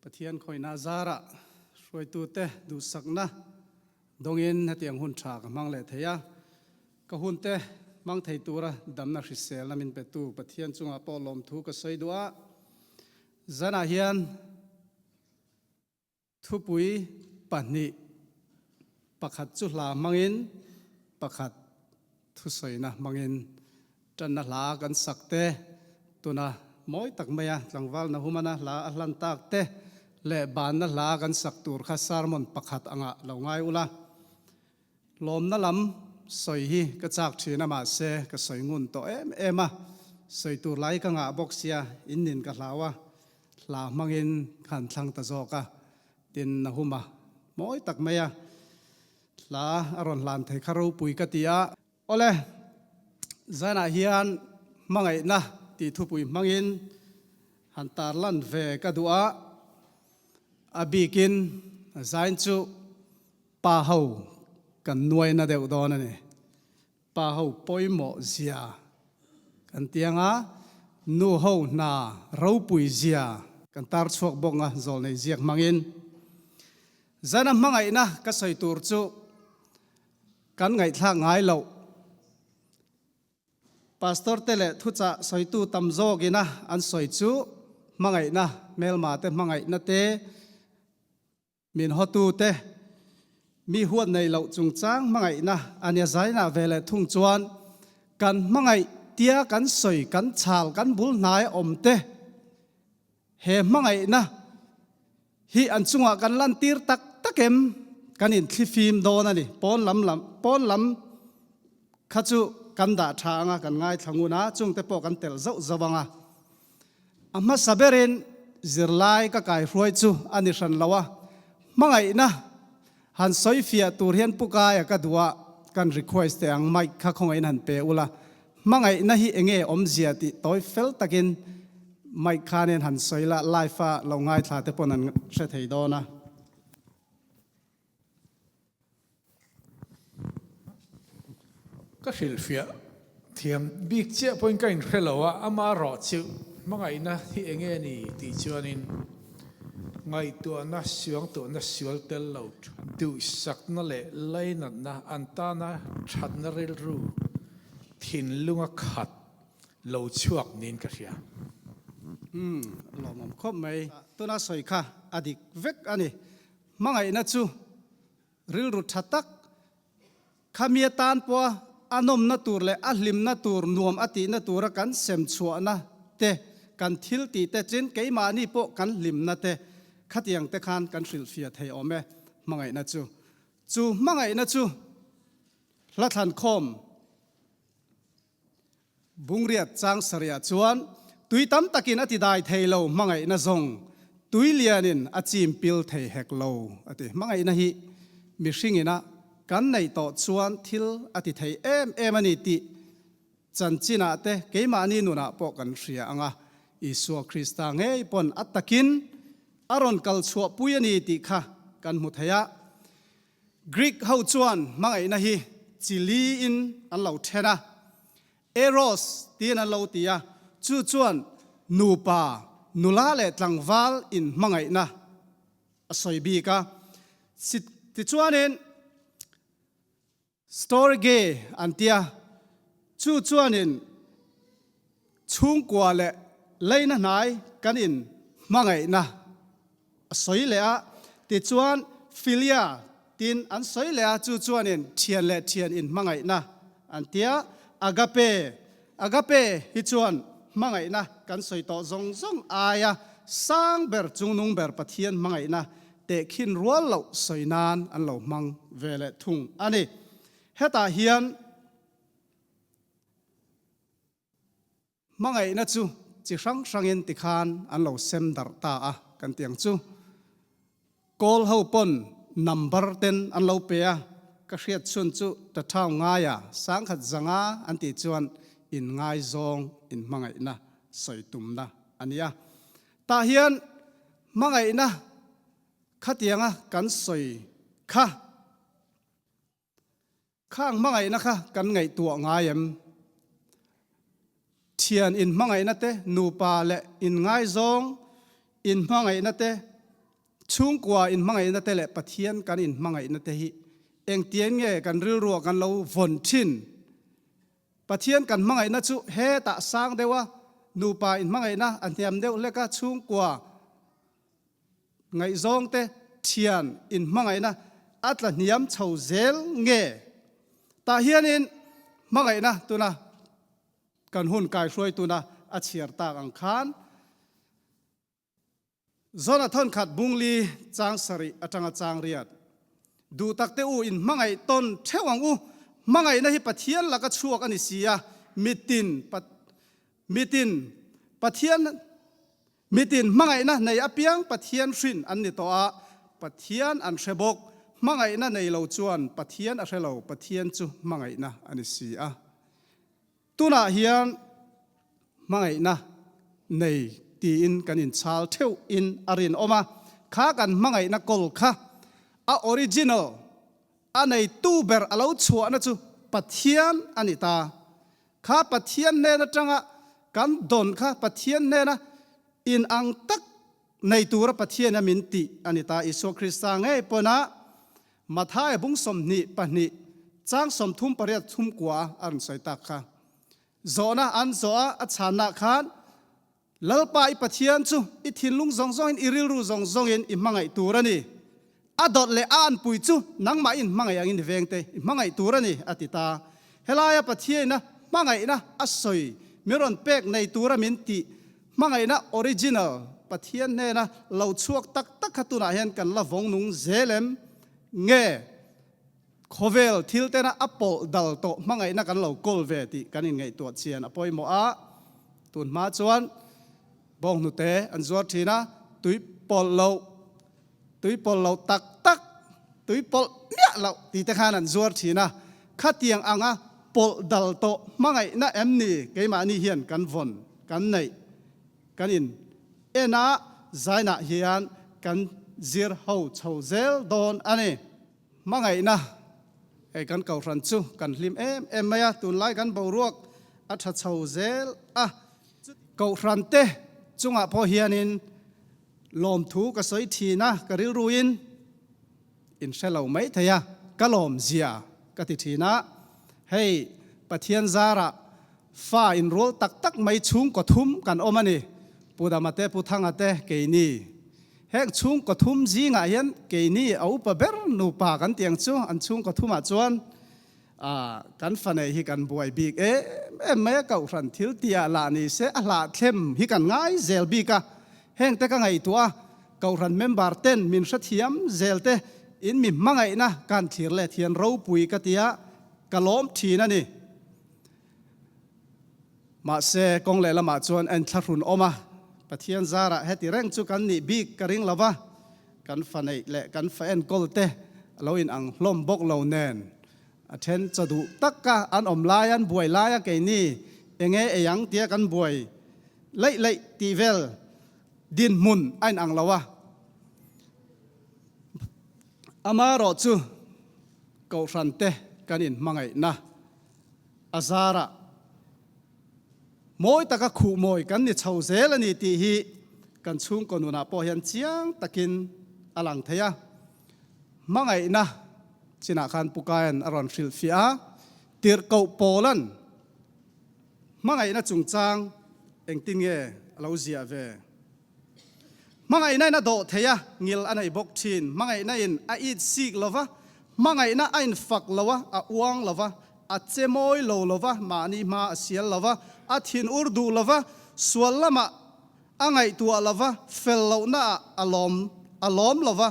Pathian khawihna zarah hruaitute duhsakna dawngin hetiang hun tha ka hmang leh thei a. Ka hunte hmang thei tura damna hriselna min petu Pathian chungah pawh lawmthu ka sawi duh a. Zanah hian Thupui pahnih, pakhat chu hla hmangin, pakhat thusawina hmangin tanna hla kan sak te, tuna mawi tak maia tlangval Nahumana hla a hlan tak te leh banna hla kan sak tur kha sermon pakhat angah lo ngai ula. Lawmna lam sawi hi ka chak thin a mahse ka sawi ngun tawh em em a, sawi tur lai ka ngah bawk sia in nin ka hlau a, hla hmangin ka han thlang ta zawk a, tin Nahuma mawi tak mai a hla a rawn hlan thei kha ropui ka ti a. Awle, zanah hian hmangaihna tih thupui hmangin han tarlan ve ka duh a, a bikin zain chu Pa ho kan nuaina deuh dawn a ni. Pa ho pawimawh zia kan ti ang a, nu ho hna ropui zia kan tar chhuak bawk ang a, zawlnei ziak hmangin. Zana hmangaihna ka sawi tur chu kan ngaihthlak ngai loh. Pastor te leh thuchah sawitu tam zawkina an sawi chu hmangaihna, hmelma te hmangaihna te, Min hawtute, mi huat nei loh chungchang hmangaihna a nia zainah ve leh thung chuan kan hmangaih tia kan sawi kan chhal kan bul hnai awm te he hmangaihna hi an chungah kan lantir tak tak em kan inthlifim dawn a ni. Pawn lam lam pawn lam kha chu kan dah tha anga kan ngaithla ngun a, chungte pawh kan telh zauh zauh anga. A hmasa berin zirlai ka kaihruai chu a ni hran lo a, hmangaihna han sawi fiah tur hian Pu Kaia ka duh a, kan request teh ang mic kha khawngaihin han pe ula, hmangaihna hi enge awmzia tih tawi fel takin mic khanin han sawi la, live a lo ngaithla te pawn an hre thei dawn a. Ka hrilhfiah thiam bik chiah pawhin ka inhre lo a, ama rawh chu hmangaihna hi eng nge ni tih chuanin ngaihtuahna suangtuahna sual tel lo duhsakna leh lainatna an tana thatna rilru thinlunga khat lo chhuak niin ka hria. Umm, lawmawm khawp mai. Tuna sawi kha a dik vek a ni. Hmangaihna chu rilru tha tak, khami atan pawha a nawmna tur leh a hlimna tur nuam a tihna tura kan sem chhuahna te, kan thil tih te chin keimahni pawh kan hlimna te khatiang te khan kan hrilhfiah thei awm e. Hmangaihna chu. Chu hmangaihna chu hla thlankhawm. Bungriat chang sarihah chuan tui tam takin a ti dai thei lo, hmangaihna zawng tui lianin a chim pil thei hek lo a ti. Hmangaihna hi mihringina kan neih tawh chuan thil a ti thei em em a ni tih chanchinah te keimahni nunah pawh kan hria ang a, Isua Krista ngei pawn a takin a rawn kal chhuahpui a ni tih kha kan hmu thei a. Greek ho chuan hmangaihna hi chi liin an lo then a, Eros tiin an lo ti a, chu chuan nupa, nula leh tlangval inhmangaihna a sawi bik a. Tichuanin Storge an ti a, chu chuanin chhungkua leh leina hnai kan in hmangaihna a sawi leh a, tichuan Philia tin an sawi leh a, chu chuanin thian leh thian in hmangaihna an ti a, Agape, Agape hi chuan hmangaihna kan sawi tawh zawng zawng aia sang ber chungnung ber Pathian hmangaihna tehkhin rual loh sawi nan an lo hmang ve leh thung a ni. Hetah hian Hmangaihna chu chi hrang hrangin tikhan an lo sem darh ta a kan ti ang chu. Kawl ho pawn number ten an lo pe a, ka hriat chhun chu Tathau ngaia sangkhat zanga an tih chuan in ngaizawng in hmangaihna sawi tumna a ni a. Tah hian hmangaihna khatianga kan sawi kha. Khang hmangaihna kha kan ngaihtuah ngai em? Thian inhmangaihna te, nupa leh inngaizawng inhmangaihna te. Chhungkua inhmangaihna te leh Pathian kan inhmangaihna te hi engtiang nge kan rilruah kan lo vawn thin? Pathian kan hmangaihna chu hetah sang deuh a, nupa inhmangaihna a hniam deuh hlek a, chhungkua ngaihzawng te thian inhmangaihna a tla hniam chho zel nge? Tah hianin hmangaihna tuna kan hun kaihruai tuna a chhiar tak ang khan, Zona thawnkhat bungli chang sarih atanga chang riat. Duh tak te u in hmangaih tawn theuh ang u. Hmangaihna hi Pathian laka chhuak a ni si a, mitin mitin Pathian mitin hmangaihna nei apiang Pathian hrin an ni tawh a, Pathian an hre bawk. Hmangaihna nei lo chuan Pathian a hre lo, Pathian chu hmangaihna a ni si a. Tunah hian hmangaihna nei tiin kan inchhal theuh in a rinawm a, kha kan hmangaihna kawl kha a original, a neitu ber a lo chhuahna chu Pathian a ni ta. Kha Pathian hnen atanga kan dawn kha Pathian hnena inang tak nei tura Pathian a min tih a ni ta. Isua Krista ngei pawn a Matthai bung 22 chang 38 thumkua a rawn sawi tak kha. Zawhna an zawh a, a chhanna khan, Lalpa i Pathian chu i thinlung zawng zawngin i rilru zawng zawngin i hmangaih tur a ni. A dawt leh a anpui chu nangmah in hmangaih angin i vengte i hmangaih tur a ni, a ti ta. Helaia Pathiaina hmangaihna a sawi min rawn pek nei tura min tih hmangaihna original Pathian hnena lo chhuak tak tak kha tunah hian kan la vawng nung zel em? Nge khawvel thil tena a pawlh dal tawh hmangaihna kan lo kawl ve tih kan inngaihtuah chian a pawimawh a. Tun hma chuan bawnghnute an zuar thin a, tui pawlh loh, tui pawlh loh tak tak, tui pawlh miah loh tih te khan an zuar thin a. Khatiang anga pawlh dal tawh hmangaihna em ni keimahni hian kan vawn, kan neih, kan in en a, zainah hian kan zir ho chho zel dawn a ni. Hmangaihna, hei kan kohhran chu kan hlim em em mai a, tunlai kan boruak a tha chho zel a, kohhran te chungah pawh hianin lawmthu ka sawi thin a, ka rilruin in hre lo mai thei a, ka lawm zia ka ti thin a, hei Pathian zarah fa inrual tak tak mai chhungkaw thum kan awm a ni, Pu Dama te, Pu Thanga te, keini. Heng chhungkaw thum zingah hian keini a upa ber nupa kan tih ang chu an chhungkaw thumah chuan kan fanei hi kan buai bik em em mai a, kohhran thil tihah lah ni se a hlahthlem hi kan ngai zel bik a, hengte ka ngaihtuah a, Kohhran member ten min hrethiam zel te in mi hmangaihna kan thlir let hian ropui ka tia ka lawm thin a ni. Mahse kawng leh lamah chuan en thlahrun awm a, Pathian zarah heti reng chu kan nih bik ka ring lo va, kan fa neih leh kan fa enkawl te a lo in ang hlawm bawk lo nen a then chaw duh taka an awm lai an buai laia keini enge ei ang tia kan buai laih laih tih vel Dinhmun a inang lo a, amaherawh chu Kohhrante kan inhmangaihna a zarah mawi taka khuh mawi kan ni chho zel a ni tih hi kan chhungkaw nunah pawh hian chiang takin a lang thei a. Hmangaihna chinah khan Pu Kaian a rawn hrilhfiah a, Tirhkoh Paula'n Hmangaihna chungchang engtin nge a lo ziah ve? Hmangaihna in a dawh thei a, ngil a nei bawk thin. Hmangaihna in a it sik lo va, hmangaihna a infak lo a, a uang lo va, a che mawi lo lo va, mahni hma a sial lo va, a thin ur duh lo va, sual lamah a ngaihtuah lo va, fel lohnaah a lawm a lawm lo va,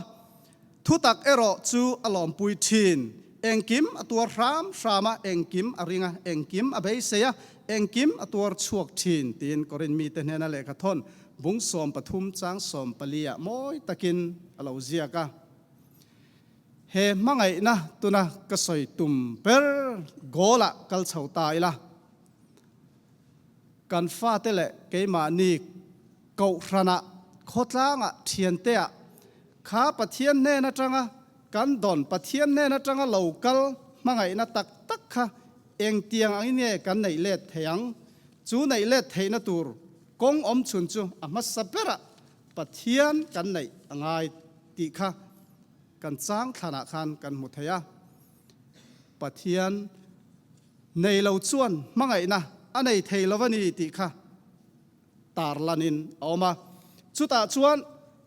Thutak erawh chu a lawmpui thin. Engkim a tuar hram hram a, engkim a ring a, engkim a beisei a, engkim a tuar chhuak thin, tiin Korin mite hnena lehkha thawn bung 13 chang 14 ah mawi takin a lo ziak a. He hmangaihna tuna ka sawi tum ber goal ah kal chho ta ila. Kan fate leh keimahni Kohhranah, khawtlangah, thianteah kha Pathian hnen atanga kan dawn, Pathian hnen atanga lo kal hmangaihna tak tak kha engtiang angin nge kan neih let thei ang? Chu neih let theihna tur kawng awm chhun chu a hmasa berah Pathian kan neih a ngai. tih kha kan chang thlanah khan kan hmu thei a. Pathian nei lo chuan hmangaihna a nei thei lo a ni tih kha tarlanin a awm a. Chutah chuan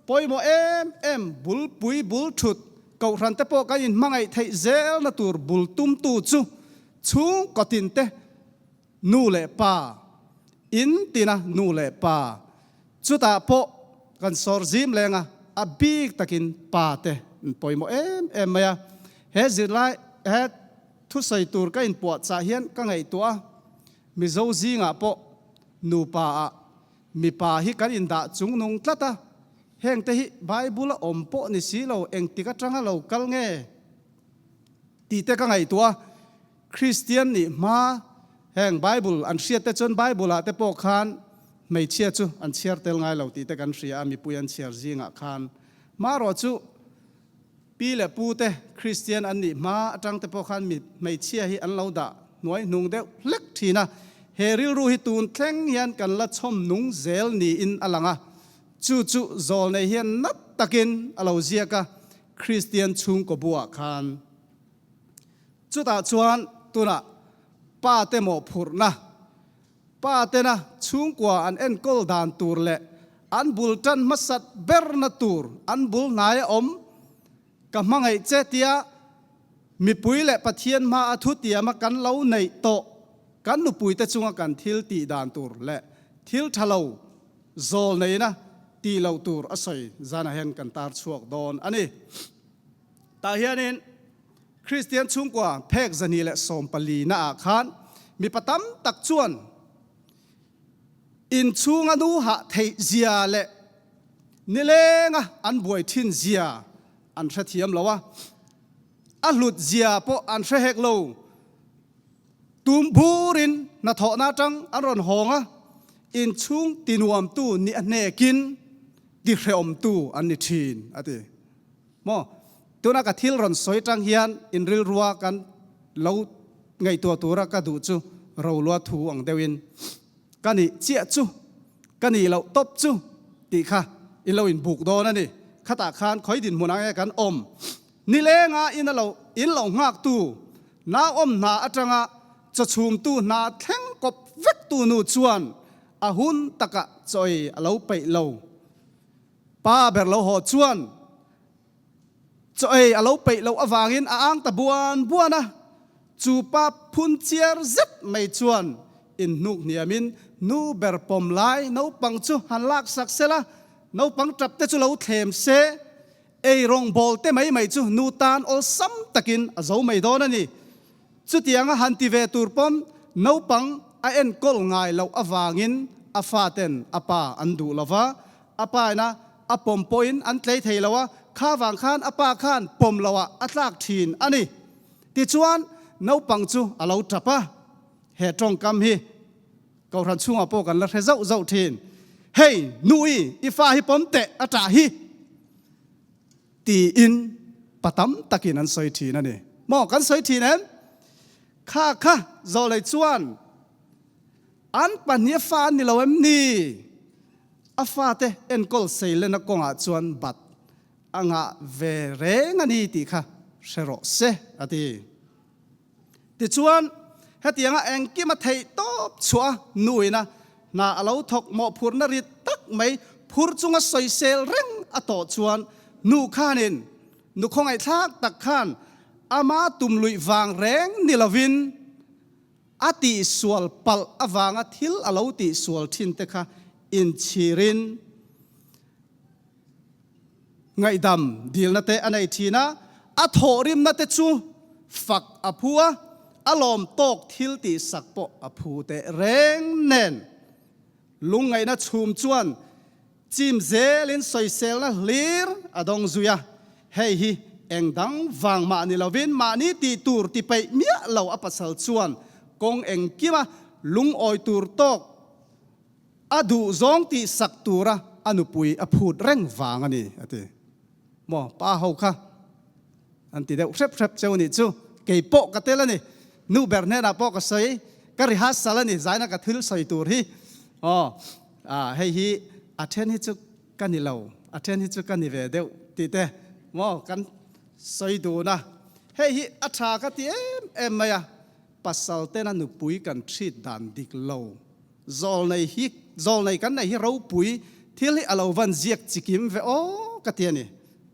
pawimawh em em bulpui bul thut kohhran te pawh kan inhmangaih theih zelna tur bul tumtu chu chhungkaw tinte nu leh pa, in tina nu leh pa, chutah pawh kan sawr zim leng a, a bik takin pa te an pawimawh em em mai a. He zirlai he thusawi tur ka inpuahchah hian ka ngaihtuah a, Mizo zingah pawh nupa ah mipa hi kan indah chung nung tlat a, hengte hi Bible a awm pawh ni si lo engtik atanga lo kal nge tih te ka ngaihtuah a, Kristian nih hma heng Bible an hriat te chuan Bible ah te pawh khan hmeichhia chu an chhiar tel ngai lo tih te kan hria a, mipui an chhiar zingah khan marawh chu Pi leh pu te Kristian an nih hma atang te pawh khan mi hmeichhia hi an lo dah hnuai hnung deuh hlek thin a, he rilru hi tun thleng hian kan la chhawm nung zel niin a lang a, chu chu zawl nei hian nat takin a lo ziak a Kristian chhungkaw buah khan. Chutah chuan tunah pa te mawhphurhna Pa tena chhungkua an enkawl dan tur leh an bul tan hmasat berna tur an bul hnai a awm. Ka hmangaih che tia mipui leh Pathian hma a thutiama kan lo neih tawh kan nupuite chunga kan thil tih dan tur leh thil tha lo zawl neina tih loh tur a sawi zanah hian kan tar chhuak dawn a ni. Tah hianin Kristian chhungkua phek 214 naah khan mipa tam tak chuan inchhunga nu hah theih zia leh nilenga an buai thin zia an hrethiam lo a, a hlut zia pawh an hre hek lo. Tum burin hnathawhna atang an rawn hawng a, inchhung tinuamtu nih a hnekin tihrehawmtu an ni thin, a ti. Maw? Tuna ka thil rawn sawi tang hian in rilrua kan lo ngaihtuah tura ka duh chu rolua thu ang deuhin ka nih chiah chu, ka nih loh tawp chu tih kha in lo inbuk dawn a ni. Khatah khan khawi dinhmun ang nge kan awm? Nilenga in a lo in lo nghaktu, nauawm hna atanga chawchhumtu hna thleng kawp vektu nu chuan a hun takah chaw ei a lo peih lo. Pa ber lo haw chuan chaw ei a lo peih loh avangin a ang ta buan buan a, chu pa phun chiar zet mai chuan inhnuk hniamin nu ber pawm lai naupang chu han lak sak sela, naupang tap te chu lo thlem se, ei rawngbawl te mai mai chu nu tan awlsam takin a zo mai dawn a ni. Chutianga han ti ve tur pawn naupang a enkawl ngai loh avangin a faten a pa an duh lo va, a pa ina a pawm pawhin an tlei thei lo a, kha vang khan a pa khan pawm loah a tlak thin a ni. Tichuan naupang chu a lo tap a, he tawngkam hi Kohhran chhungah pawh kan la hre zauh zauh thin. Hei, nu-i, i fa hi pawm teh a tah hi! Tiin pa tam takin an sawi thin a ni. Maw kan sawi thin em? Kha kha zawhlei chuan an pahnih a fa an ni lo em ni? A fate enkawl seilena kawngah chuan bat a ngah ve reng a ni tih kha hre rawh se a ti. Tichuan, hetianga engkim a theih tawp chhuah a nuin a hna a lo thawk mawhphurhna rit tak mai phur chunga sawisel reng a tawh chuan nu khanin nu khawngaihthlak tak khan ama tum luih vang reng ni lovin a tihsual palh avanga thil a lo tihsual thin te kha inchhirin Ngaihdam dilna te a nei thin a, a thawhrimna te chu fak a phu a, a lawm tawk thil tihsak pawh a phu teh reng nen. Lungngaihna chhum chuan chim zelin sawiselna hlir a dawng zui a, hei hi eng dang vang mah ni lovin mahni tih tur ti peih miah lo a pasal chuan kawng engkima lungawi tur tawk A duh zawng tih sak tura a nupui a phut reng vang a ni, a ti. Maw, pa ho kha an ti deuh hrep hrep cheu nih chu, kei pawh ka tel a ni, nu ber hnenah pawh ka sawi, ka rehearsal a ni, zaina ka thil sawi tur hi, aw, hei hi a then hi chu ka ni lo, a then hi chu ka ni ve deuh. Tih te maw kan sawi dun a. Hei hi a tha ka ti em em mai a, pasal tena nupui kan treat dan dik lo. Zawlnei hi zawlnei kan neih hi ropui thil hi a lo van ziak chikim ve aw ka ti a ni.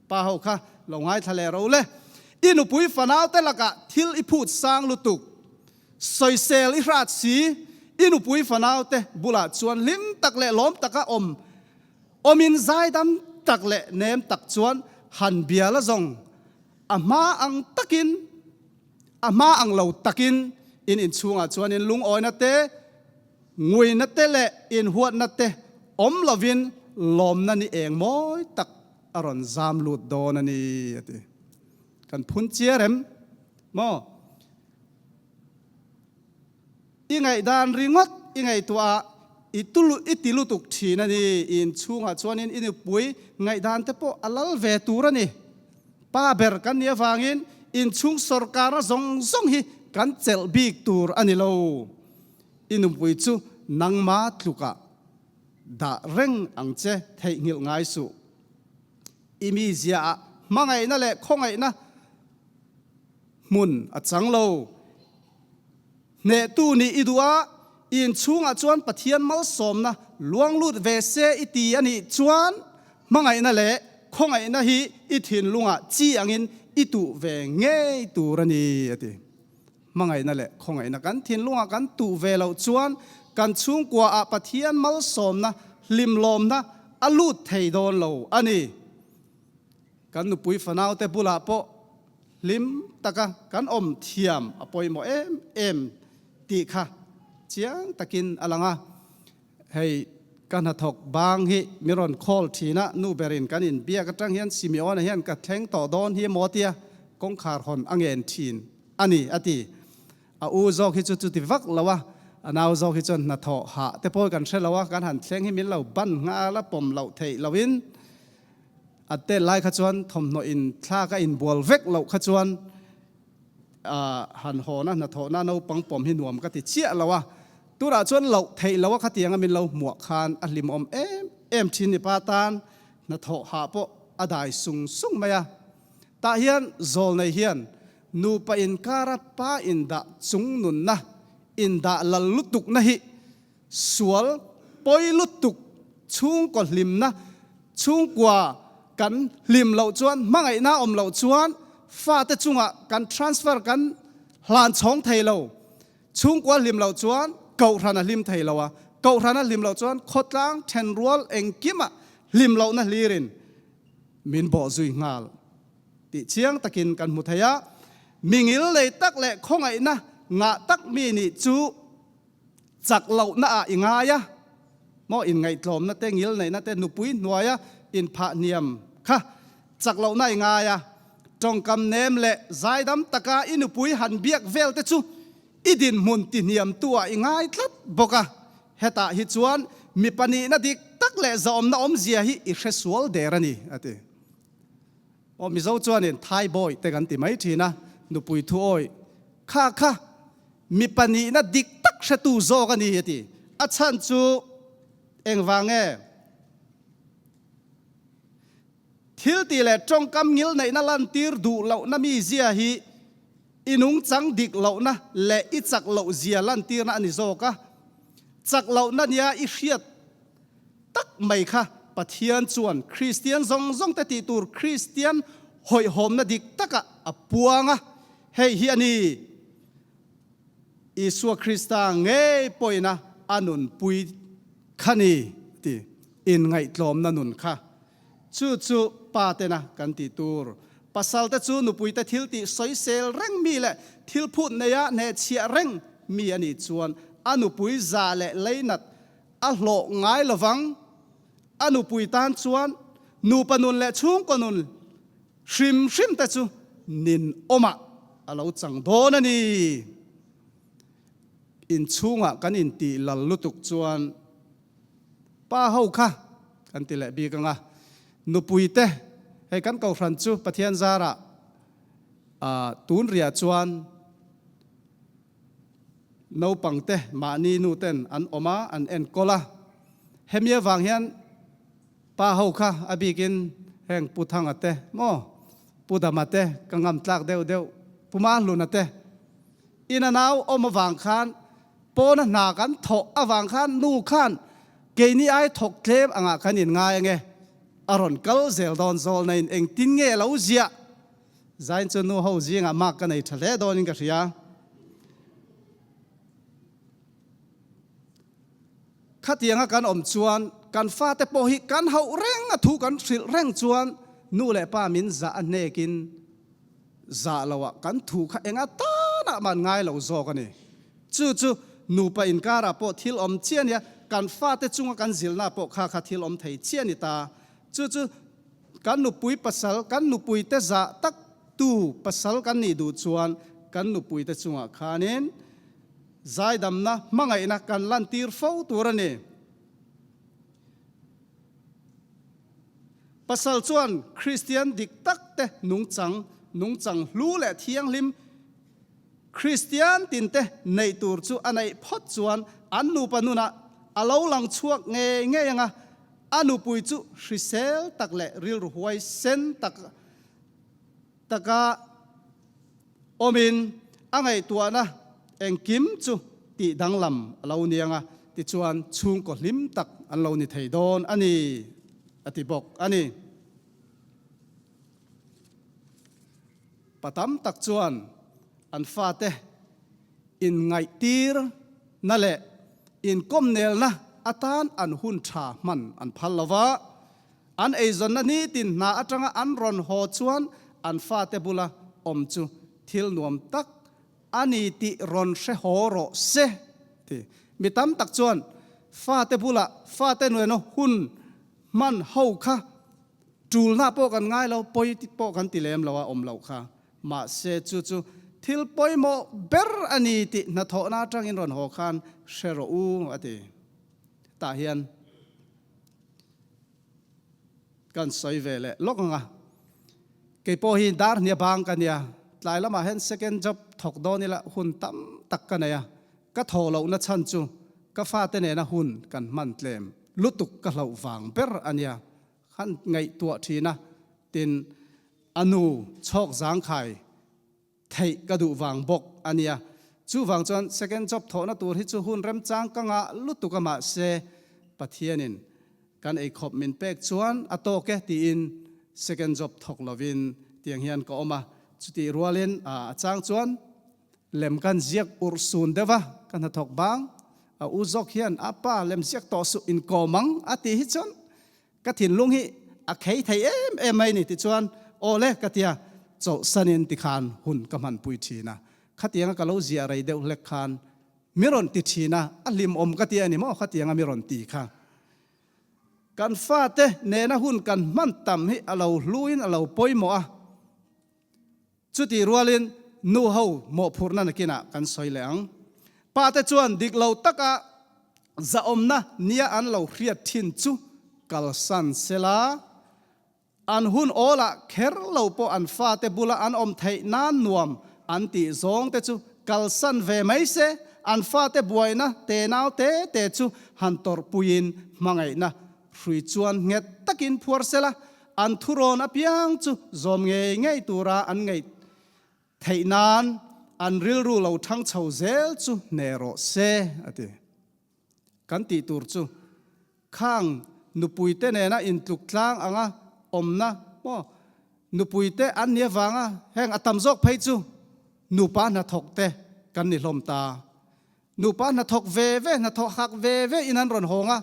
Pa ho kha lo ngaithla leh ro le. I nupui fanau te lakah thil i phut sang lutuk. Sawisel i hrat si, i nupui fanau te bulah chuan hlim tak leh lawm taka awm awmin zaidam tak leh nem tak chuan han bia la zawng a hma ang takin a hma ang lo takin in inchhungah chuan in lungawina te, nguina te leh inhuatna te awm lovin lawmna ni eng mawi tak a rawn zam lut dawn a ni a ti. Kan phun chiar em maw? I ngaihdan ringawt i ngaihtuah a, i tulu i ti lutuk thin a ni. I inchhungah chuanin i nupui ngaihdan te pawh a lal ve tur a ni. Pa ber kan nih avangin inchhung sawrkarna zawng zawng hi kan chelh bik tur a ni lo. I nupui chu nangma tlukah dah reng ang che theihnghilh ngai suh. I mizia ah hmangaihna leh khawngaihna hmun a chang lo. Hnehtu nih i duh a, i inchhungah chuan Pathian malsawmna luang lut ve se i ti a nih chuan hmangaihna leh khawngaihna hi i thinlungah chi angin i tuh ve ngei tur a ni, a ti. Hmangaihna leh khawngaihna kan thinlungah kan tuh ve loh chuan kan chhungkuaah Pathian malsawmna hlimlawmna a lut thei dawn lo a ni. Kan nupui fanaute bulah pawh hlim taka kan awm thiam a pawimawh em em tih kha chiang takin a lang a. Hei ka hnathawk bang hi min rawn call thin a, nu berin kan inbiak atang hian Simeona hian ka thleng tawh dawn hi emaw tia kawngkhar hawn a ngen thin a ni a ti. A u zawk hi chu chuti vak lo a, a nau zawk hi chuan hnathawh hah te pawh kan hre lo a, kan han thleng hi min lo ban nghal a pawm loh theih lohin A tel lai kha chuan thawmhnaw in thlak a inbual vek loh kha chuan han hawna hnathawhna naupang pawm hi nuam ka ti chiah lo a, tunah chuan loh theih loh a khatianga min lo hmuah khan a hlimawm em em thin ni pa tan hnathawh hah pawh a dai sung sung mai a. Tah hian zawlnei hian nupa inkara pa indah chungnunna indah lal lutukna hi Sual pawi lutuk chhungkaw hlimna chhungkua kan hlim loh chuan hmangaihna awm loh chuan fate chungah kan transfer kan hlan chhawng thei lo. Chhungkua hlim loh chuan kohhran a hlim thei lo a, kohhran a hlim loh chuan khawtlang thenrual engkimah hlim lohna hlirin min bawh zui nghal tih chiang takin kan hmu thei a. Mingil nei tak leh khawngaihna ngah tak mi nih chu Chak lohna ah i ngai a maw inngaihtlawmna te ngilneihna te nupui hnuaia inphah hniam kha chak lohna i ngai a, tawngkam nem leh zaidam taka i nupui han biak vel te chu i dinhmun ti hniamtu ah i ngai tlat bawk a, hetah hi chuan mipa nihna dik tak leh zahawmna awmzia hi i hre sual der a ni a ti. Aw Mizo chuanin Thai bawi te kan ti mai thin a, nupui thu awi kha kha mipa nihna dik tak hretu zawk a ni a ti. A chhan chu engvang nge? Thil tih leh tawngkam ngilneihna lantir duh lohna mizia hi i nungchang dik lohna leh i chak loh zia lantirna a ni zawk a. Chak lohna nia i hriat tak mai kha Pathian chuan Kristian zawng zawng te tih tur Kristian hawihhawmna dik takah a puang a, hei hi a ni, Isua Krista ngei pawhin a a nunpui kha ni ti inngaihtlawmna nun kha. Chu chu pa tena kan tih tur. Pasal te chu nupui te thil tih sawisel reng mi leh thil phut neia hnehchhiah reng mi a nih chuan a nupui za leh leinat A hlawh ngai lovang. A nupui tan chuan nupa nun leh chhungkaw nun hrim hrim te chu ninawmah a lo chang dawn a ni. Inchhungah kan intih lal lutuk chuan pa ho kha kan ti leh bik ang a, nupui te hei kan kohhran chu Pathian zarah tun riah chuan Naupangte mahni nu ten an awm a, an enkawl a. Hemi avang hian pa ho kha a bikin Heng Pu Thanga te maw, Pu Dama te ka ngam tlak deuh deuh, Pu Mahluna te in a nau awm avang khan pawna hna kan thawh avang khan nu khan keini ai thawk tlem angah kan in ngai ange, a rawn kal zel dawn zawl na in engtin nge a lo ziah? Zain chu nu ho zingah mark ka nei tha hle dawnin ka hria. Khatianga kan awm chuan kan fate pawh hi kan hauh reng a thu kan hrilh reng chuan nu leh pa min zah a hnekin zah loah kan thu kha enga tanah mah an ngai lo zawk a ni. Chu chu nupa inkarah pawh thil awm chiah a nia, kan fate chunga kan zilhna pawh kha kha thil awm thei chiah a ni ta. Chu chu kan nupui pasal, kan nupuite zah tak tu pasal kan nih duh chuan kan nupuite chungah khanin Zaidamna hmangaihna kan lantir fo tur a ni. Pasal chuan Kristian dik tak te nungchang, nungchang hlu leh thianghlim Kristian tinte neih tur chu a neih phawt chuan an nupa nunah a lo lang chhuak ngei ngei ang a, a nupui chu hrisel tak leh rilru huaisen tak taka Awmin a ngaihtuahna engkim chu tih danglam a lo ni ang a, tichuan chhungkaw hlim tak an lo ni thei dawn a ni, a ti bawk a ni. Pa tam tak chuan an fate inngaihtirna leh inkawmnelna atan an hun tha hman an phal lo va, An eizawnna nitin hna atanga an rawn haw chuan an fate bula awm chu thil nuam tak a ni tih rawn hre haw rawh se ti. Mi tam tak chuan fate bula fate nuaina hun hman ho kha tulna pawh kan ngai lo, pawi pawh kan ti lem lo a awm loh kha. Mahse chu chu thil pawimawh ber a ni tih hnathawhna atangin rawn haw khan hre rawh u a ti. Tah hian. Kan sawi ve leh lawk ang a, kei pawh hi dar hnia bang ka nia, tlai lamah hian second job thawk dawn ila hun tam tak ka nei a, ka thawh lohna chhan chu ka fate nena hun kan hman tlem lutuk ka hlauh vang ber a nia, han ngaihtuah thin a, tin a nu chhawk zangkhai Theih ka duh vang bawk a nia. Chuvang chuan second job thawhna tur hi chu hun remchang ka ngah lutuk a mahse Pathianin kan eikhawp min pek chuan a tawk e tiin second job thawk lovin tiang hian ka awm a. Chutih rualin a chang chuan lem kan ziak urh sun deuh a, ka hnathawk bang a u zawk hian a pa lem ziak tawh suh inkawm ang a tih hi chuan Ka thinlung hi a khei thei em em mai ni tichuan aw le ka tia chawlhsanin tikhan hun ka hmanpui thin a, khatianga ka lo ziah rei deuh hlek khan mi rawn ti thin a, a hlimawm ka tia ni maw khatianga mi rawn ti kha. Kan fate nena hun kan hman tam hi a lo hluin a lo pawimawh a. Chutih rualin nu ho mawhphurhna nakinah kan sawi leh ang. Pate chuan dik lo taka zahawmna nia an lo hriat thin chu kalsan sela, an hun awlah kher lo pawh an fate bula an awm theih nan nuam an tih zawng te chu kalsan ve mai se, an fate buaina tenau te te chu han tawrhpuiin hmangaihna Hrui chuan nghet takin phuar sela, an thurawn apiang chu zawm ngei ngei tura an ngaih theih nan an rilru lo thang chho zel chu hne rawh se, a ti. Kan tih tur chu khang nupuite nena intluk tlang anga awmna maw nupuite an ni avanga heng a tam zawk phei chu nupa hnathawk te kan ni hlawm ta. Nupa hnathawk ve ve, hnathawh hak ve ve in an rawn hawng a,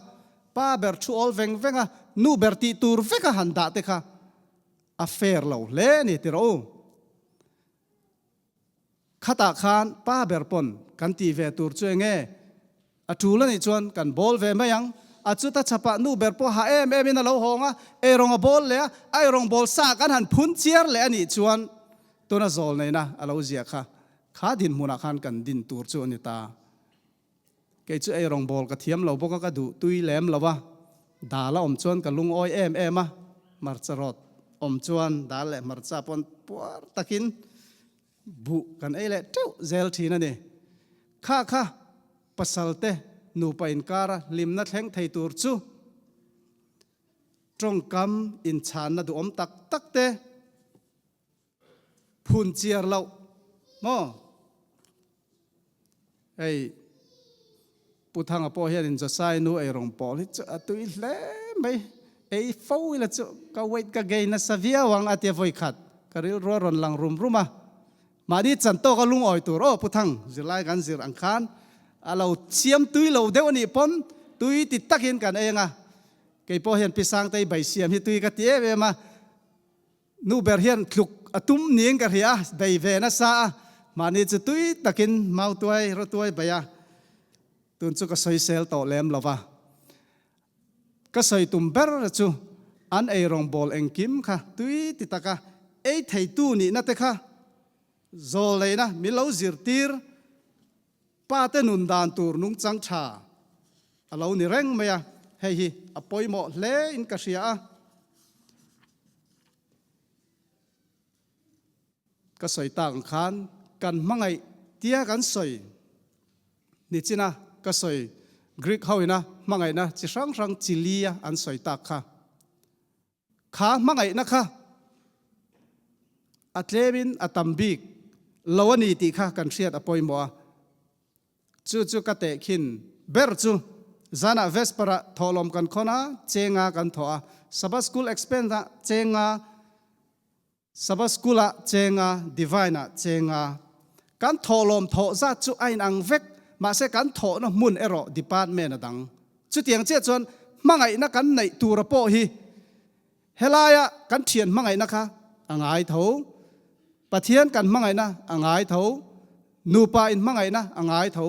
pa ber thu awl veng veng a, nu ber tih tur vek a han dah te kha a fair lo hle a ni ti rawh u. Khatah khan pa ber pawn kan tih ve tur chu enge a tul a nih chuan kan bawl ve mai ang, a chuta chhapah nu ber pawh hah em em in a lo hawng a, eirawng a bawl leh a, a eirawng bawl sa kan han phun chiar leh a nih chuan tuna zawl neina a lo ziah kha Kha dinhmunah khan kan din tur chu a ni ta. Kei chu ei rawngbawl ka thiam lo bawk a, ka duh tui lem lo a. Dal a awm chuan ka lungawi em em a, hmarcha rawt awm chuan dal leh hmarcha pawn puar takin buh kan ei leh teuh zel thin a ni. Kha kha pasalte nupa inkara hlimna thleng thei tur chu. Tawngkam inchhanna duhawm tak tak te phun chiar loh maw? Hei Pu Thanga pawh hianin Josai nu eirawng pawl hi chu a tui hle mai, ei fo ila chu ka weight ka gain nasa viau ang a tia vawikhat ka rilru a rawn lang rum rum a. Mahni chan tawka lungawi tur aw Pu Thang, zirlai kan zir ang khan a lo siam tui lo deuh a nih pawn tui ti takin kan ei ang a. Kei pawh hian Pi Sangtei bai siam hi tui ka ti em em a, nu ber hian tluk a tum niin ka hria a, bei ve nasa a, mahni chu tui takin mautuai rawtuai bai a, tun chu ka sawisel tawh lem lo va. Ka sawi tum ber chu an ei rawngbawl engkim kha tui ti taka ei theitu nihna te kha zawl neihna min lo zirtir pa te nun dan tur nungchang tha a lo ni reng mai a, hei hi a pawimawh hle in ka hria a. Ka sawi tak ang khan kan hmangaih tia kan sawi nichina ka sawi Greek ho ina hmangaihna chi hrang hrang chi li a an sawi tak kha. Kha hmangaihna kha a tlemin a tam bik lo a ni tih kha kan hriat a pawimawh a. Chu chu ka tehkhin ber chu zanah Vesper-ah thawhlawm kan khawn a, chenga kan thawh a, Sabbath School expense-ah chenga, Sabbath School-ah chenga, Divine-ah chenga. Kan thawhlawm thawh zat chu a inang vek, mahse kan thawhna hmun erawh department a dang. Chutiang chiah chuan hmangaihna kan neih tura pawh hi helaia kan thian hmangaihna kha a ngai tho, Pathian kan hmangaihna a ngai tho, nupa inhmangaihna a ngai tho,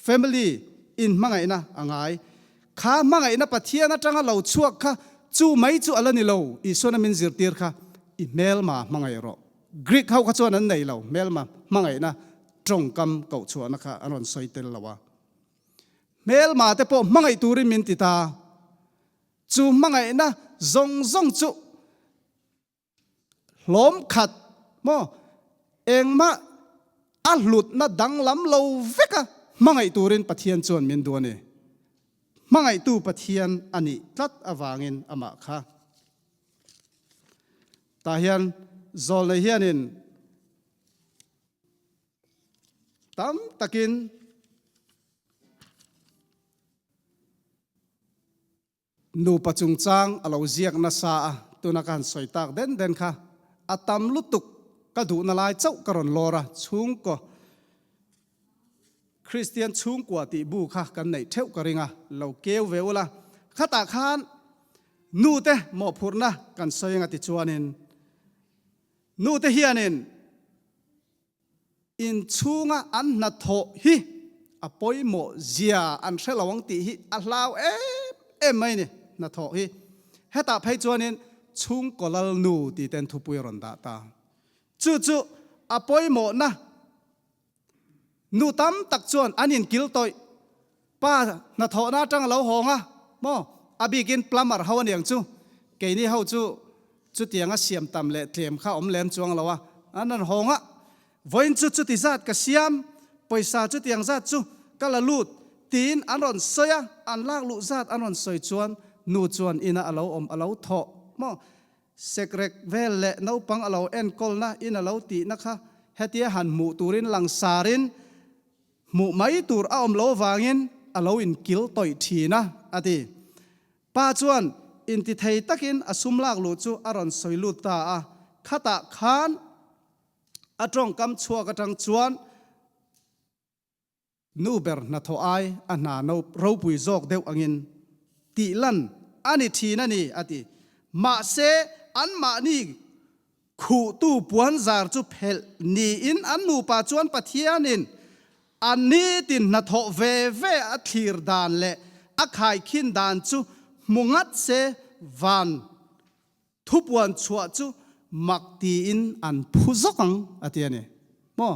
family inhmangaihna a ngai. Kha hmangaihna Pathian atanga lo chhuak kha chu mai chu a la ni lo, Isuana min zirtir kha i hmelma hmangaih rawh. Greek ho kha chuan an nei lo, hmelma hmangaihna tawngkam kohchhuahna kha an rawn sawi tel lo a. Hmelma te pawh hmangaih turin min ti ta. Chu hmangaihna zawng zawng chu hlawm khat maw engmah a hlutna danglam lo veka hmangaih turin Pathian chuan min duh a ni. Hmangaihtu Pathian a nih tlat avangin amah kha. Tah hian zawlnei hianin Tam takin nupa chungchang a lo ziak nasa a, tuna ka han sawi tak den den kha a tam lutuk ka duhna lai chauh ka rawn lawr a, chhungkaw Kristian chhungkua tih bu kha kan neih theuh ka ring a, lo keu ve ula, khatah khan nute mawhphurhna kan sawi anga tichuanin nute hianin Inchhunga an hnathawh hi a pawimawh zia an hre lo ang tih hi a hlau em em mai a ni, hnathawh hi. Hetah phei chuanin chhungkaw lal nu tih ten thupui a rawn dah ta. Chu chu a pawimawhna nu tam tak chuan an inkil tawih. Pa hnathawhna atang a lo hawng a maw? A bikin plumber ho aniang chu. Keini ho chu chutiang a siam tam leh tlem kha awm lem chuang lo a, an rawn hawng a. Vawiin chu chuti zat ka siam, pawisa chutiang zat chu ka la lut tiin an rawn sawi a, an lak luh zat an rawn sawi chuan nu chuan ina a lo awm a lo thawh maw? Sekrek vel leh naupang a lo enkawlna in a lo tihna kha hetia han hmuh turin langsarin Hmuh mai tur a awm lo vangin a lo inkil tawih thin a, a ti. Pa chuan intithei takin a sum lak luh chu a rawn sawi lut ta a, khatah khan a tawngkam chhuak atang chuan nu ber hnathawh ai a hna ropui zawk deuh angin tih lan a ni thin a ni, a ti. Mahse, anmahni Khuhtu puanzar chu phelh niin an nupa chuan Pathianin a nitin hnathawh ve ve a thlir dan leh a khaikhin dan chu hmu ngat se van thupuan chhuah chu mak tiin an phu zawk ang a ti a ni maw?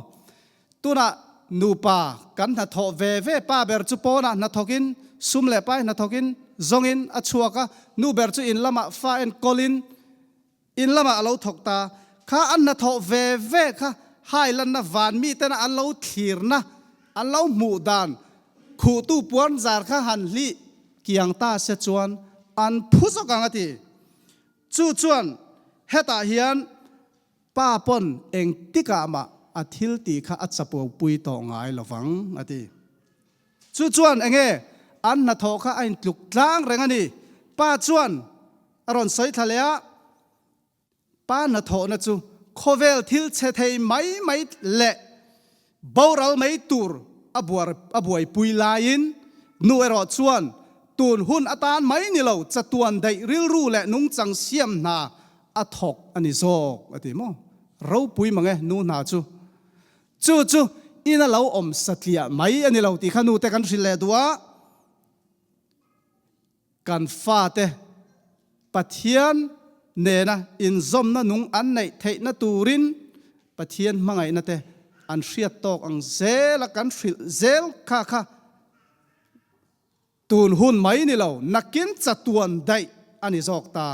Tunah nupa kan hnathawh ve ve pa ber chu pawnah hnathawkin sum leh pai hnathawkin zawngin a chhuak a, nu ber chu in lamah fa enkawlin In lamah a lo thawk ta. Kha an hnathawh ve ve kha hailanna van mitena an lo thlirna, an lo hmuh dan khuhtu puanzar kha han hlih kiang ta se chuan an phu zawk ang a ti. Chu chuan hetah hian pa pawn engtikah mah a thil tih kha a chapopui tawh ngai lovang a ti. Chu chuan enge an hnathawh kha a intluk tlang reng a ni. Pa chuan a rawn sawi thla leh a. Pa hnathawhna chu khawvel thil chhe thei mai mai leh boral mai tur a buar a buaipui laiin nu erawh chuan tun hun atan mai ni lo chatuan daih rilru leh nungchang siam hna a thawk a ni zawk a ti maw? Ropui mang e nu hna chu. Chu chu ina lo awm satliah mai a ni lo tih kha nute kan hrilh leh duh a. Kan fate Pathian nena inzawmna nung an neih theihna turin Pathian hmangaihna te an hriat tawk ang zel a, kan hrilh zel kha kha tun hun mai ni lo, nakin chatuan daih a ni zawk ta.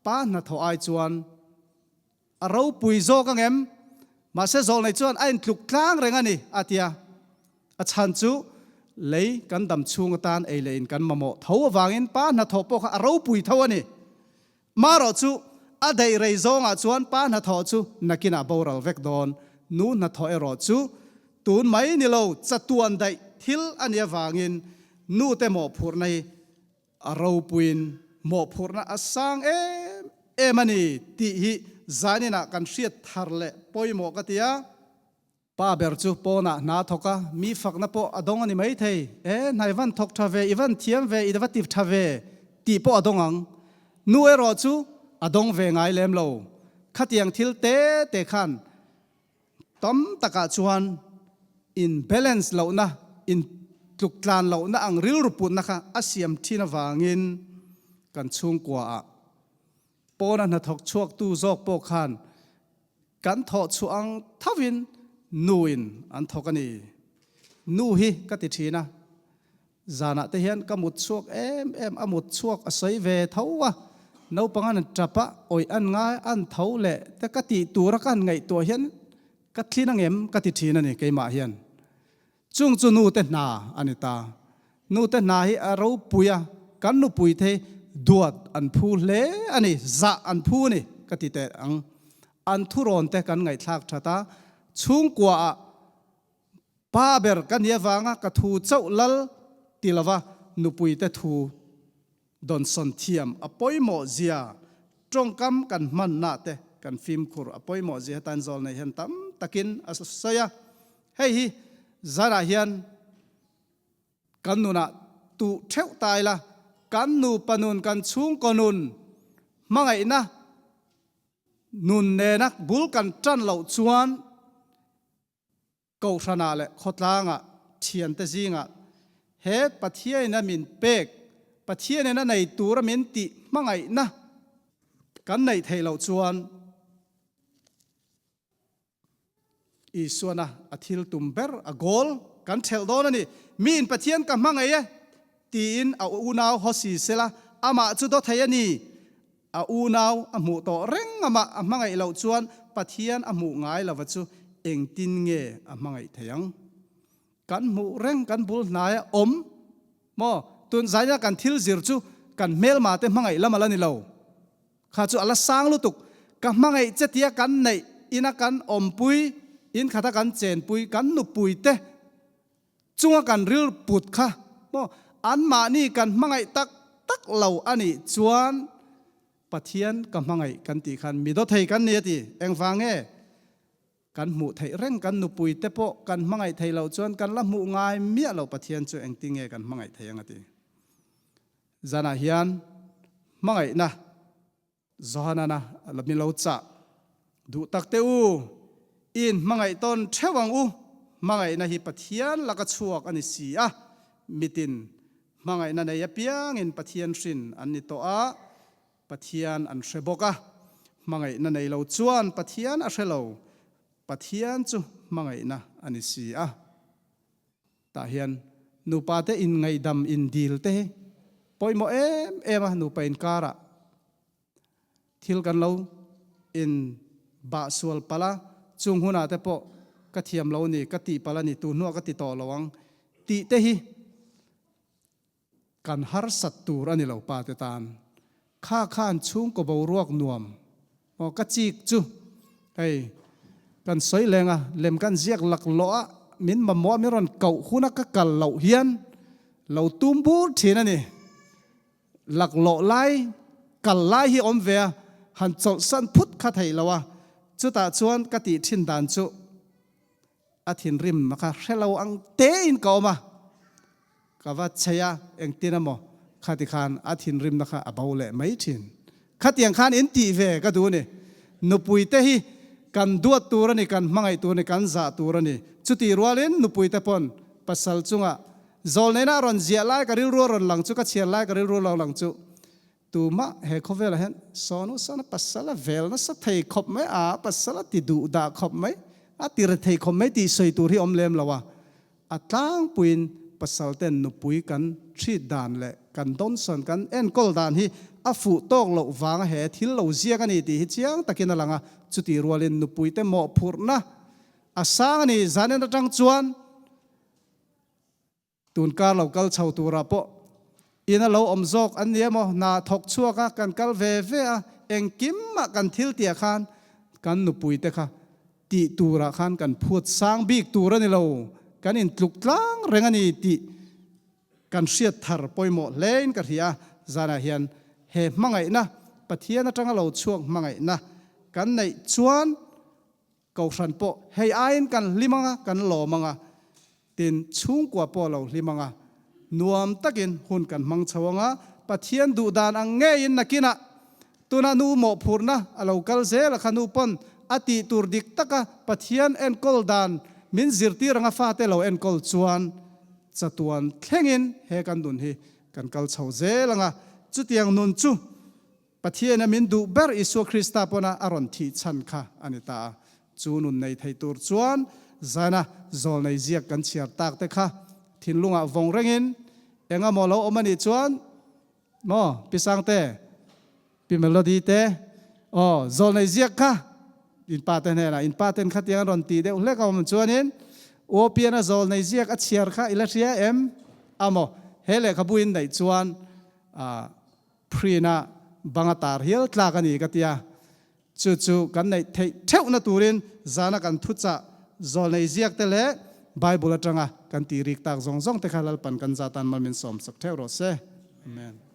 Pa hnathawh ai chuan A ropui zawk ang em? Mahse zawlnei chuan a intluk tlang reng a ni, a ti a. A chhan chu lei kan dam chhung atan ei leh in kan mamawh tho avangin pa hnathawh pawh kha a ropui tho a ni. Marawh chu a daih rei zawngah chuan pa hnathawh chu nakinah boral vek dawn, nu hnathawh erawh chu tun mai ni lo chatuan daih thil a nih avangin nute mawhphurhna hi A ropuiin mawhphurhna a sang em em a ni tih hi zaninah kan hriat thar leh pawimawh ka ti a. Pa ber chu pawnah hna thawk a, mi fakna pawh a dawng a ni maithei. E, hna i van thawk tha ve, i van thiam ve, i va ti tha ve tih pawh a dawng ang. Nu erawh chu a dawng ve ngai lem lo. Khatiang thil te te khan Tam takah chuan in balance lohna, in tluk tlan lohna ang rilru putna kha a siam thin avangin kan chhungkuaah pawna hnathawk chhuaktu zawk pawh khan kan thawh chhuah ang thovin nuin an thawk a ni. Nu hi ka ti thin a. Zanah te hian ka mut chhuak em em, a mut chhuak a sawi ve tho a, naupang an tap a, awih an ngai, an tho leh te ka tih tura ka han ngaihtuah hian ka thlin angem ka ti thin a ni keimah hian. Chung chu nute hna a ni ta. Nute hna hi a ropui a, kan nupui te hi duat an phu hle a ni, zah an phu a ni ka ti teh ang. An thurawn te kan ngaihthlak that a, chhungkuaah Pa ber ka nih avanga ka thu chauh lal ti lova nupuite thu dawnsawn thiam a pawimawh zia, tawngkam kan hmanna te kan fimkhur a pawimawh zia hetan zawl nei hian tam takin a sawi a. Hei hi zarah hian kan nunah tuh theuh ta ila, kan nupa nun, kan chhungkaw nun hmangaihna nun nena bul kan tan loh chuan Kohhranah leh khawtlangah thiante zingah he Pathianin a min pek, Pathianin a nei tura min tih hmangaihna kan neih theih loh chuan Isuana a thil tum ber a goal kan thelh dawn a ni. Miin Pathian ka hmangaih e tiin a unau hawsi sela amah chu daw thei a ni. A unau a hmuh tawh reng amah a hmangaih loh chuan Pathian a hmuh ngai lova chu engtin nge a hmangaih thei ang? Kan hmuh reng kan bul hnaia awm maw? Tun zaina kan thil zir chu kan hmelma te hmangaih lam a la ni lo. Kha chu a la sang lutuk. Ka hmangaih che tia kan neih ina kan awmpui, in khata kan chenpui, kan nupui te Chunga kan ril put kha maw anmahni kan hmangaih tak tak lo a nih chuan Pathian ka hmangaih kan tih khan mi dawthei kan ni a ti. Engvang nge? Kan hmuh theih reng kan nupui te pawh kan hmangaih theih loh chuan kan la hmuh ngai miah lo Pathian chu engtin nge kan hmangaih theih ang a ti. Zanah hian hmangaihna Johanana a la mi lo chah. Duh tak teh u, i inhmangaih tawn theuh ang u, hmangaihna hi Pathian laka chhuak a ni si a, mitin hmangaihna nei apiangin Pathian hrin an ni tawh a, Pathian an hre bawk a, hmangaihna nei lo chuan Pathian a hre lo, Pathian chu hmangaihna a ni si a. Tah hian nupa te inngaihdam indil te hi pawimawh em em a, nupa inkarah thil kan lo in bah sual palh a, chung hunah te pawh ka thiam lo ni, ka tih palh a ni, tu hnuah ka ti tawh lo ang tih te hi Kan harsat tur a ni lo pa te tan. Kha khan chhungkaw boruak nuam maw ka chik chu hei kan sawi leng a, lem kan ziak laklawh a, min mamawh a min rawn koh huna ka kal loh hian lo tum bur thin a ni. Laklawh lai kal lai hi awm ve a, han chawlhsan phut kha theih lo a, chutah chuan ka tih thin dan chu A thinrim kha hre lo ang tein ka awm a, ka va chei a, engtin emaw khati khan a thinrimna kha a bo leh mai thin. Khatiang khan in tih ve ka duh a ni. Nupuite hi kan duat tur a ni, kan hmangaih tur a ni, kan zah tur a ni. Chutih rualin nupuite pawn pasal chungah zawlneina a rawn ziah lai ka rilru a rawn lang chu, ka chhiar lai ka rilru a lo lang chu Tumah he khawvelah hian sawnu sawn a pasal a vel nasa thei khawp mai a, pasal a ti duh dah khawp mai, a ti re thei khawp mai tih sawi tur hi awm lem lo a. A tlangpuiin pasal ten nupui kan treat dan leh kan dawnsawn kan enkawl dan hi a fuh tawk loh vanga he thil lo ziak a ni tih hi chiang takin a lang a, chutih rualin nupuite mawhphurhna a sang a ni. Zanin atang chuan. Tun kar lo kal chho turah pawh ina lo awm zawk an ni emaw, hna thawk chhuak a kan kal ve ve a, engkimah kan thil tihah khan kan nupuite kha tih turah khan kan phut sang bik tur a ni lo, kan intluk tlang reng a ni tih kan hriat thar pawimawh hlein ka hria a, zanah hian he hmangaihna, Pathian atanga lo chhuak hmangaihna kan neih chuan Kohhran pawh hei aiin kan hlim ang a, kan lawm ang a, tin chhungkua pawh lo hlim ang a, nuam takin hun kan hmang chho ang a, Pathian duh dan ang ngeiin nakinah tuna nu mawhphurhna a lo kal zel a kha nu pawn a tih tur dik taka Pathian enkawl dan min zirtir ang a fate lo enkawl chuan chatuan thlengin he kan nun hi kan kal chho zel ang a, chutiang nun chu Pathiana min duh ber Isua Krista pawna a rawn thih chhan kha a ni ta a. Chu nun nei thei tur chuan zana zawlnei ziak kan chhiar tak te kha thinlungah vawng rengin eng emaw lo awm a nih chuan maw Pi Sangte, Pi Melody te aw zawlnei ziak kha in pa te hnenah in pa ten khatiang an rawn tih deuh hlek a awm chuanin Uopiana zawlnei ziak a chhiar kha i la hria em? Amaw he lehkhabu in neih chuan ah Print-a bang a tar hial tlak a ni ka ti a, chu chu kan neih theih theuhna turin zana kan thuchah zawlnei ziak te leh Bible atanga kan tih rik tak zawng zawng te kha Lalpan kan zatan mal min sawmsak theuh rawh se. Amen.